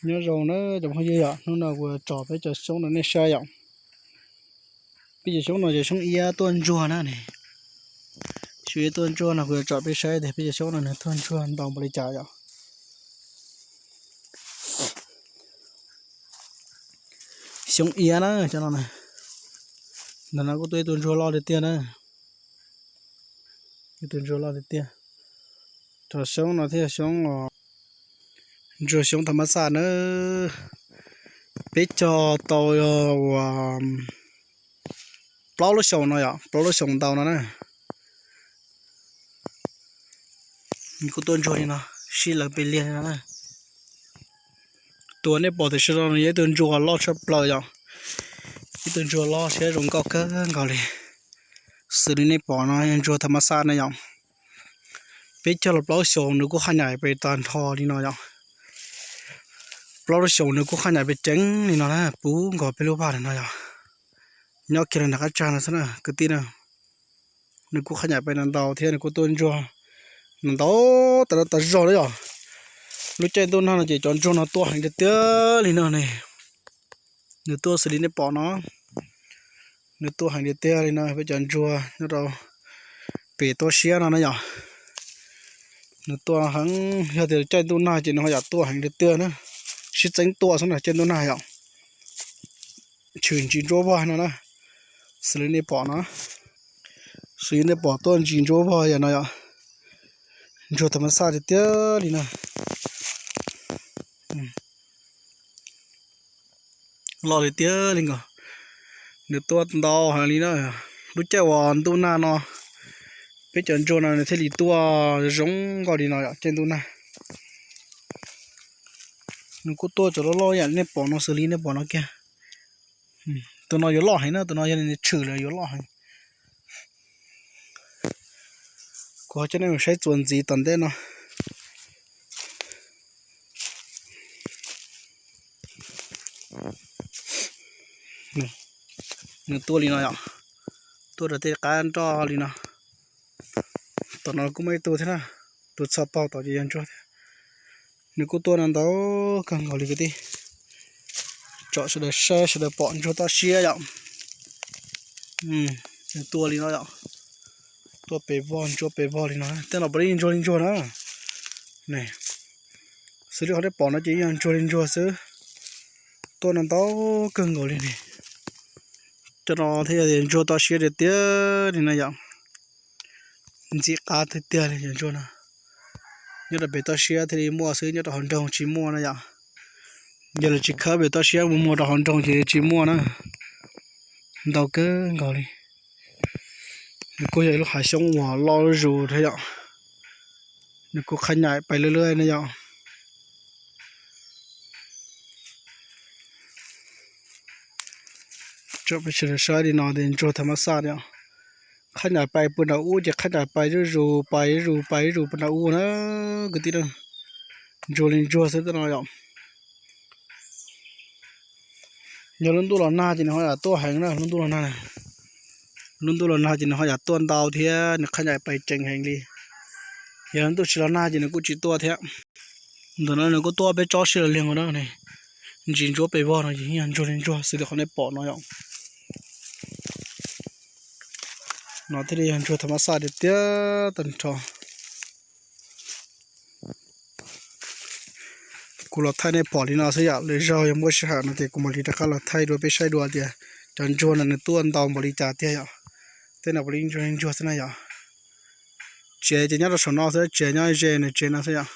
Nyob zoo na cov phooj ywg yom, hnub no kuv tsom peb cov xyoob no nej saib yom. Peb cov xyoob no cov xyoob iab tuaj ntsuag na ne. Xyoob iab tuaj ntsuag no kuv tsom peb saib tias peb cov xyoob no nws tuaj ntsuag ntau npaum li cas yom. Xyoob iab na cov no na. Ntawm no kuj tuaj ib tug ntsuag loj tiag tiag na. Ib tug ntsuag loj tiag tiag. Cov xyoob no thiaj xyoob, ntsuag xyoob tham mas xaj na. Peb cog tau uas plaub lub xyoos no yom, plaub lub xyoos ntau no na. Kuj tuaj ntsuag li no, sib law pes liag li no na. Tus nej pom tam sim no yog ib tug ntsuag loj tshaj plaws yom. Ib tug ntsuag loj siab zoo nkauj kawg nkaus li. Xws li nej pom no yog ntsuag tham mas xaj na yom. Peb cog los plaub xyoos nws kuj qhab nyaim pes tag nrho li no yom. Plaub lub xyoos nws kuj qhab nyaim pes ceev li no na, puv nkaus peb lub vaj li no yom. Nyob kiag li nram qab tsag no xwb na kwv tij na. Nws kuj qhab nyaim pes ntau thiab nws kuj tuaj ntsuag ntau tas zog li yom. Lub caij ntuj nag no ces cov ntsuag no tuaj heev tiag tiag li no ne. Nws tuaj xws li nej pom no, nws tuaj heev tiag tiag li no peb cov ntsuag nyob rau pem toj siab no na yom. Nws tuaj heev, yog tias caij ntuj nag ces nws ho yam tuaj heev tiag tiag na. Sib txeeb tuaj xwb na caij ntuj nag yom. Tshwm ntsis ntsuab vog no na, xws li nej pom no, xws li nej pom tuaj ntsis ntsuab vog yam no yom. Ntsuag tham mas xaj tiag tiag li na. Loj li tiag li nkaus. Nws tuaj ntau heev li na. Lub caij uas ntuj nag no peb cov ntsuag no nws thiaj li tuaj zoo nkauj li no yom, caij ntuj nag. Nws kuj tuaj cov loj loj yam nej pom no xws li nej pom no kiag. Tus no yuav loj heev na, tus no yog nws tshwm lawm yuav loj heev. Kuv ho coj nej mus saib txuas ntxiv tom ntej no. Nws tuaj li no yom, tuaj rau tej qab nroj li no. Tom no kuj muaj ib tug thiab na, tus txog paug tom ces yog ntsuag thiab. Nws kuj tuaj no ntau kawg nkaus li kwv tij. Tsom sawv daws saib sawv daws pom ntsuag toj siab yom. Nws tuaj li no yom, tuaj pes vog ntsuag pes vog li no, tej no puav leej ntsuag li ntsuag na. Xws li qhov nej pom no ces yog ntsuag li ntsuag xwb. Tuaj no ntau kawg nkaus li ne. Cov no thiaj yog tias ntsuag toj siab tiag tiag li no yom. Ntxim qab tiag tiag li cov ntsuag no. Nyob rau pem toj siab thiaj li muaj xwb, nyob rau hauv nroog tsis muaj na yom. Yog lawv tsis khawb pem toj siab mus muag rau hauv nroog ces tsis muaj na. Ntau kawg nkaus li. Nws kuj yog ib lub hav xyoob uas loj zuj zus thiab yom. Nws kuj qhab nyaim pais lwj lwj na yom. Tsom peb sawv daws saib li no tias ntsuag tham mas xaj yom. Qhab nyaim pais puag nram ub ces qhab nyaim pais zuj zus pais zuj zus pais zuj zus puag nram ub na kwv tij na. Ntsuag li ntsuag xwb tej no yom. Yog lub ntuj los nag ces nws ho yam tuaj heev na, lub ntuj los nag. Lub ntuj los nag ces nws ho yam tuaj ntau thiab nws qhab nyaim pais ceev heev li. Yog lub ntuj tsis los nag ces nws kuj tsis tuaj thiab. Ntawm no nws kuj tuaj peb tsob siab li liag na. Ntsis ntsuab pes vog no ces yog ntsuag li ntsuag xws li qhov nej pom no yom. No thiaj li yog ntsuag tham mas xaj tiag tiag tag nrho. Kuv los thaij nej pom li no xwb yom, lwm zaug yog muaj sij hawm no ces kuv mam li rov qab los thaij dua peb saib dua tias cov ntsuag no nws tuaj ntau npaum li cas tiag yom. Tej no puav leej ntsuag li ntsuag xwb na yom. Tsev ces nyob rau saum no xwb, tsev nyob ze nws tsev no xwb yom.